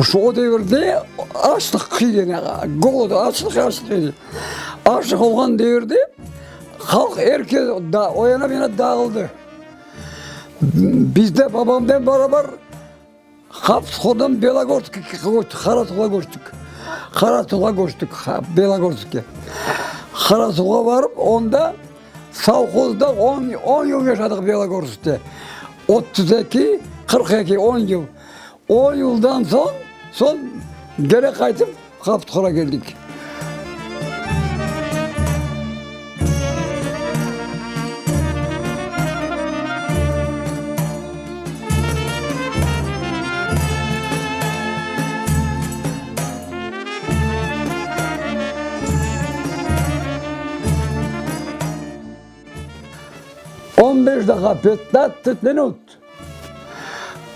Şu o devirde açlıq qıyın, golod, açlıq, açlıq edi. Açlıq olğan devirde halq er kes da, o yana bu yana dağıldı. Biz de babamnen beraber Hapshodan Belogorskqa köçtik, Qarasuvğa köçtik. Qarasuvğa köçtik, Belogorskqa. Qarasuvğa barıp, onda sovhozda on yıl yaşadıq Belogorskte. 32, 42, on yıl. On yıldan soñ, soñ keri qaytıp Hapıshora keldik. On beş daqqa, petnadtsat minut.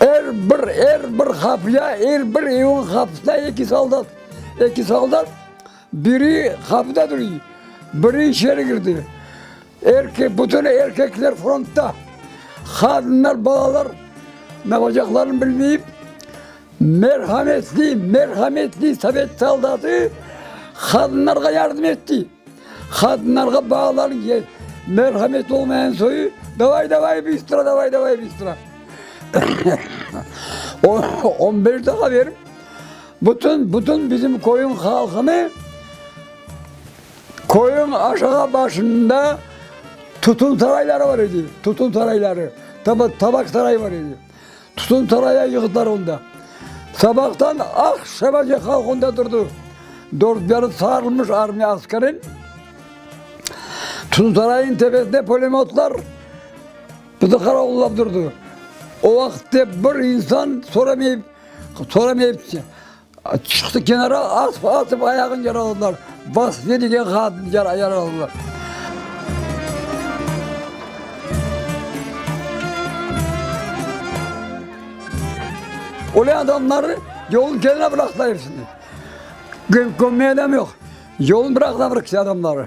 Er bir, er bir qapıya, er bir evniñ qapısına eki soldat, eki soldat, biri qapıda duruy, biri içeri kirdi. Erkek, bütün erkekler frontta, qadınlar, balalar ne yapacaqlarını bilmeyip, merhametli, merhametli sovet soldatı qadınlarğa yardım etti. Qadınlarğa balalarnıñ merhametli olmayan soyu, davay, davay, bıstra, davay, davay, bıstra. 15 daqqa berip, bütün, bütün bizim köyün halqını köyün aşağı başında tutun sarayları var edi, tutun sarayları, tabak sarayı var edi. Tutun saraya yığdılar onda. Sabahtan aqşamace halq onda turdı. Dört yanı sarılmış armiya askerin. Tutun sarayın tepesinde pulemötlar bizi qaravullap turdı. O vaqıtte bir insan soramayıp, soramayıp çıqtı kenara, atıp, atıp ayağını yaraladılar. Vasfiye degen qadın yaraladılar. Öyle adamları yolun kenarına bıraktılar hepsini. Kömmeye adam yoq. Yolun bıraktılar bıraktılar adamları.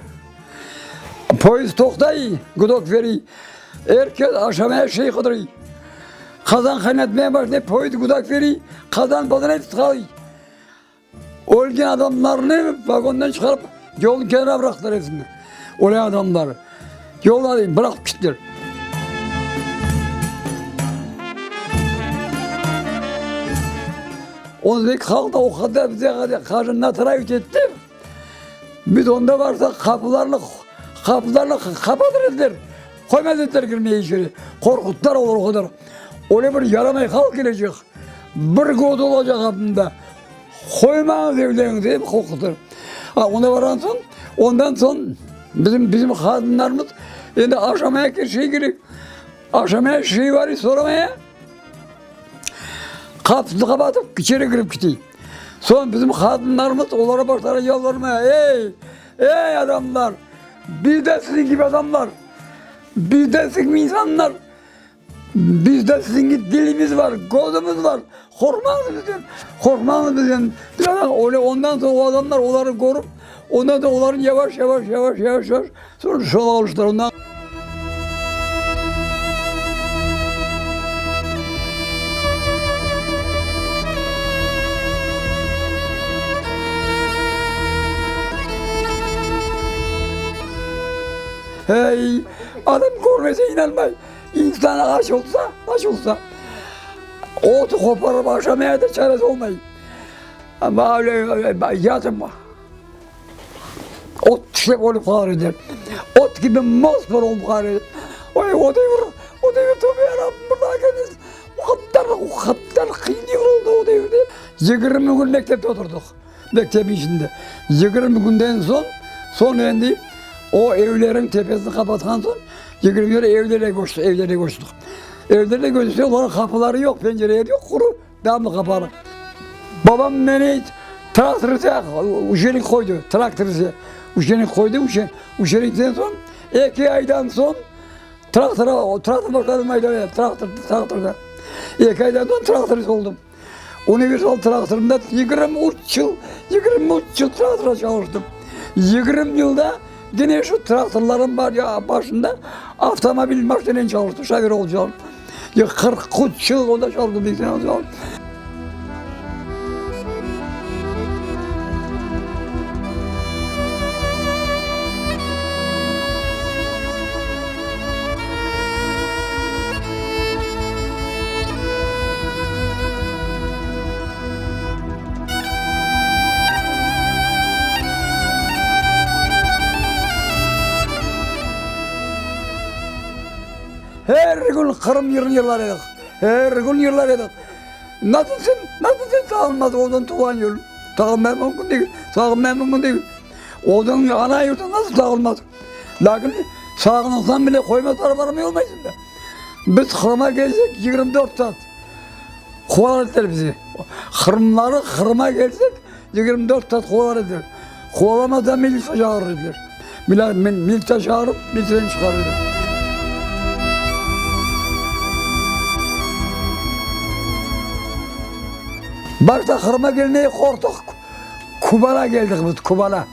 Poyezd toqtay, gudok veriy. Er kes aşamaya şey qıdırıy. Qazan qaynatmaya başlay, poyezd gudok veriy, qazan bazan hepsi qalıy. Ölgen adamlarnı vagondan çıqarıp yolun kenarına bıraqtılar hepsini. Ölen adamları. Yoldan bıraqıp kettiler. Ondan halq da o qadar bize qarşı natravit etti. Biz onda barsaq qapılarnı qapılarnı qapatır ediler. Qoymaz ediler kirmeye içeri. Qorquttılar olar o qadar. Öyle bir yaramay halq kelecek. Bir göz olacaq qapında. Qoymañız evleriñize dep qorquttılar. A, onda barğan soñ, ondan soñ bizim bizim qadınlarımız endi aşamaya şey kerek. Aşamaya şey var soramaya. Qapısını qapatıp içeri kirip ketey. Soñ bizim qadınlarımız olara başlara yalvarmaya, ey, ey adamlar, biz de siziñ kibi adamlar, biz de siziñ kibi insanlar, biz de siziñ kibi dilimiz var, közümiz var, qorqmañız bizden, qorqmañız bizden. Öyle ondan soñ o adamlar olarnı körip, ondan soñ olarnı yavaş, yavaş, yavaş, yavaş, yavaş soñ şoğa alıştılar. Ondan Hey, adam körmese inanmay. İnsan aç olsa, aç olsa, otu qoparıp aşamaya da çaresi olmay. Amma öyle yatıp ot tişlep ölip qalar edi. Ot kibi mosmor olıp qalar edi. Oy, o devir, o devir tövbe yarabbim, bir daa kelmez. O qadar, o qadar qıyın devir oldı o devirde. 20 kün mektepte oturdıq, mektep içinde. 20 künden soñ, soñ endi o evlerin tepesini qapatqan soñ, 20 kere evlere köçtik, evlere köçtik. Evlere köçsek, olarnıñ qapıları yoq, pencereleri yoq, quru. Damnı qaparıq. Babam meni traktorca uşenik qoydı, traktorca uşenik qoydı, uşenikten soñ eki aydan soñ traktora, traktor başladım aydamaya, traktor, traktorda. Eki aydan soñ traktorist oldım. Universal traktorında 23 yıl, 23 yıl traktorda çalıştım. 20 yılda gene şu traktorların var ya başında avtomobil maşinen çalıştım, şoför olıp çalıştım. 43 yıl onda çalıştım, bilseñiz. kün Qırım yırını yırlar edik. Her kün yırlar edik. Nasıl sen, nasıl sen sağınmaz onıñ tuvğan yerin? Sağınmay mümkün degil, sağınmay mümkün degil. Onıñ ana yurtu nasıl sağınmaz? Lâkin sağınsañ bile qoymazlar, barmay olmaysıñ da. Biz Qırımğa kelsek, 24 saat quvar ediler bizi. Qırımları Qırımğa kelsek, 24 saat quvar ediler. Quvalamasa militsiya çağırır ediler. Militsiya çağırıp, militsiyadan çıqarır ediler. Başta Qırımğa kelmeye qorqtıq. Kubana keldik biz, Kubana.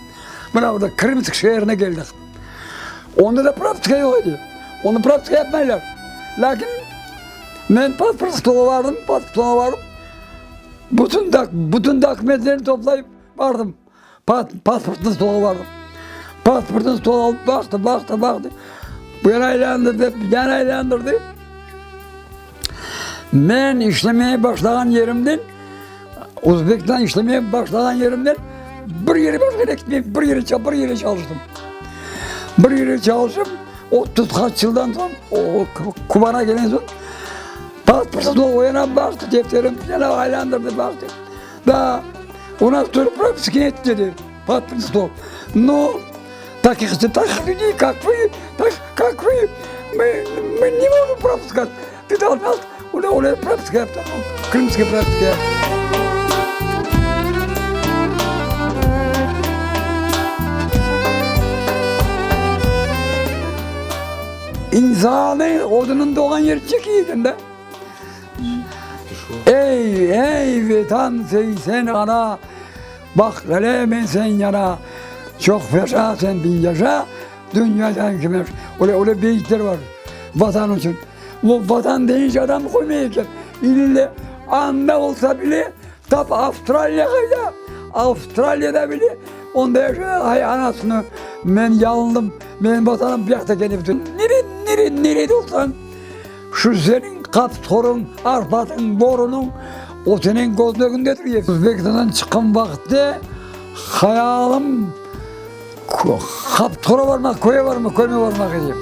Mına burada Krımsk şeerine keldik. Onda da propiska yoq edi. Onı propiska yapmaylar. Lâkin men pasport stoluna bardım, pasport stoluna barıp, bütün, bütün dokumentlerni toplayıp bardım. Pasportnı stolğa bardım. Pasportnı stolğa alıp baqtı, baqtı, baqtı. Bu yana aylandırdı, bu yana aylandırdı. Men işlemeye başlağan yerimden, Özbekistan işlemeye başlağan yerimden bir yere başqa yere gitmeyip, bir yere, bir yere çalıştım. Bir yere çalışıp, 30 qaç yıldan soñ, o, Kubana kelgen soñ, pasportnı o yana baqtı, defterim yana aylandırdı, baqtı. Da, у нас тоже прописки нет, dedi, pasportnı. Но таких, таких людей, как вы, так, как вы, мы, мы не можем пропускать. Ты должна, у нас прописка yaptı, крымский прописка. İnsanı odunun doğan yeri çekiyor eken de. Ey, ey Vetan sen ana, Baq hele men sen yana, Çoq yaşa sen bin yaşa, Dünyadan kime Öyle, öyle beyitler var Vatan içün. O Vatan deyince adam qoymay eken. İlle anda olsa bile, tap Avstraliyağa da, Avstraliyada bile onda yaşa, ay anasını, men yalındım, menim Vatanım bu yaqta eken dep. Nere, nere, nerede olsañ, Şu seniñ qaptorıñ, arpatıñ, borunıñ, o seniñ köz ögündedir. Özbekistandan çıqqan vaqıtte hayalım Qaptora barmaq, köye barmaq, köyüme barmaq edi.